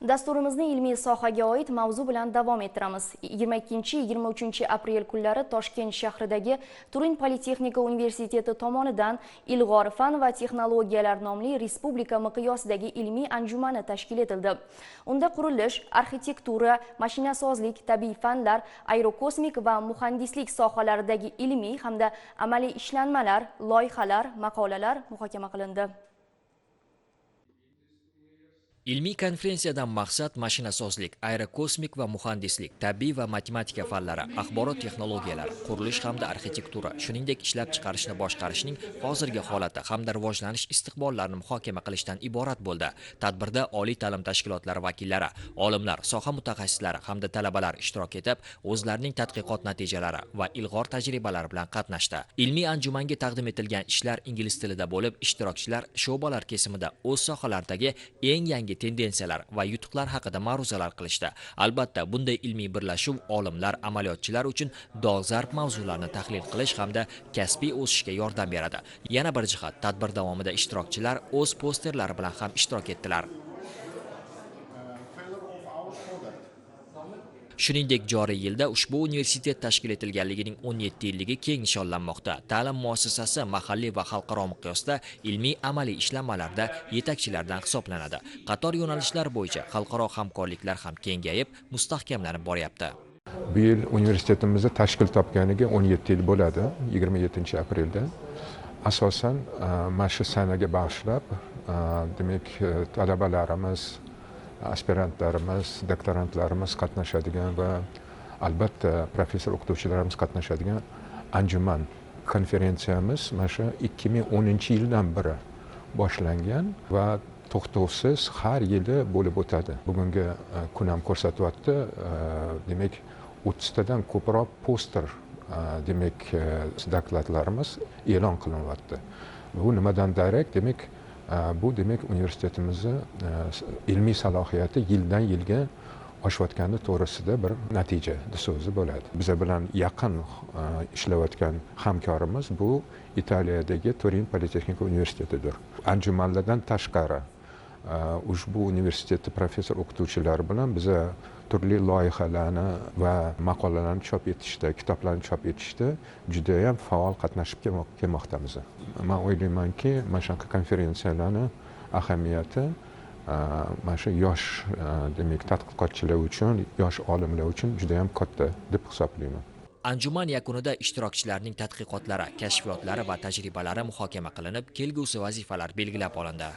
Dasturimizni ilmiy sohaga oid mavzu bilan davom ettiramiz. 22-23 aprel kunlari Toshkent shahridagi Turin Politexnika universiteti tomonidan Ilg'or fan va texnologiyalar nomli respublika miqyosidagi ilmiy anjumani tashkil etildi. Unda qurilish, arxitektura, mashinasozlik, tabiiy fanlar, aerokosmik va muhandislik sohalaridagi ilmiy hamda amaliy ishlanmalar, loyihalar, maqolalar muhokama qilindi. Ilmiy konferensiyadan maqsad mashinasozlik, aerokosmik va muhandislik, tabiiy va matematika fanlari, axborot texnologiyalari, qurilish hamda arxitektura, shuningdek ishlab chiqarishni boshqarishning hozirgi holati hamda rivojlanish istiqbollarini muhokama qilishdan iborat bo'ldi. Tadbirda oliy ta'lim tashkilotlari vakillari, olimlar, soha mutaxassislari hamda talabalar ishtirok etib, o'zlarining tadqiqot natijalari va ilg'or tajribalari bilan qatnashdi. Ilmiy anjumanga taqdim etilgan ishlar ingliz tilida bo'lib, ishtirokchilar sho'balar kesimida o'z sohalaridagi eng yangi tendensiyalar va yutuqlar haqida ma'ruzalar qilishdi. Albatta, bunday ilmiy birlashuv olimlar, amaliyotchilar uchun dolzarb mavzularni tahlil qilish hamda kasbiy o'sishga yordam beradi. Yana bir jihat, tadbir davomida ishtirokchilar o'z posterlari bilan ham ishtirok etdilar. Shuningdek, joriy yilda ushbu universitet tashkil etilganligining 17 yilligi keng nishonlanmoqda. Ta'lim muassasasi mahalliy va xalqaro miqyosda ilmiy amaliy ishlanmalarda yetakchilardan hisoblanadi. Qator yo'nalishlar bo'yicha xalqaro hamkorliklar ham kengayib, mustahkamlanib boryapti. Bu yil universitetimizda tashkil topganiga 17 yil bo'ladi, 27 aprelda. Asosan mana shu sanaga bag'ishlab, demak, talabalarimiz, aspirantlarimiz, doktorantlarimiz qatnashadigan va albatta professor o'qituvchilarimiz qatnashadigan anjuman konferensiyamiz mana shu 2010-yildan beri boshlangan va to'xtovsiz har yili bo'lib o'tadi. Bugungi kun ham ko'rsatyapti, demak 30 tadan ko'proq poster, demak dokladlarimiz e'lon qilinyapti. Bu nimadan darak? Demak, bu demak universitetimizni ilmiy salohiyati yildan yilga oshayotgani to'g'risida bir natija so'zi bo'ladi. Biza bilan yaqin ishlayotgan hamkorimiz bu Italiyadagi Turin Politexnika universitetidir. Anjumanlardan tashqari ushbu universitetda professor o'qituvchilari bilan biza turli loyihalarni va maqolalarni chop etishda, kitoblarni chop etishda juda ham faol qatnashib kelmoqdamiz. Men o'ylaymanki, mana shunaqa konferensiyalarni ahamiyati mana shu yosh, demak, tadqiqotchilar uchun, yosh olimlar uchun juda ham katta deb hisoblayman. Anjuman yakunida ishtirokchilarning tadqiqotlari, kashfiyotlari va tajribalari muhokama qilinib, kelgusi vazifalar belgilab olindi.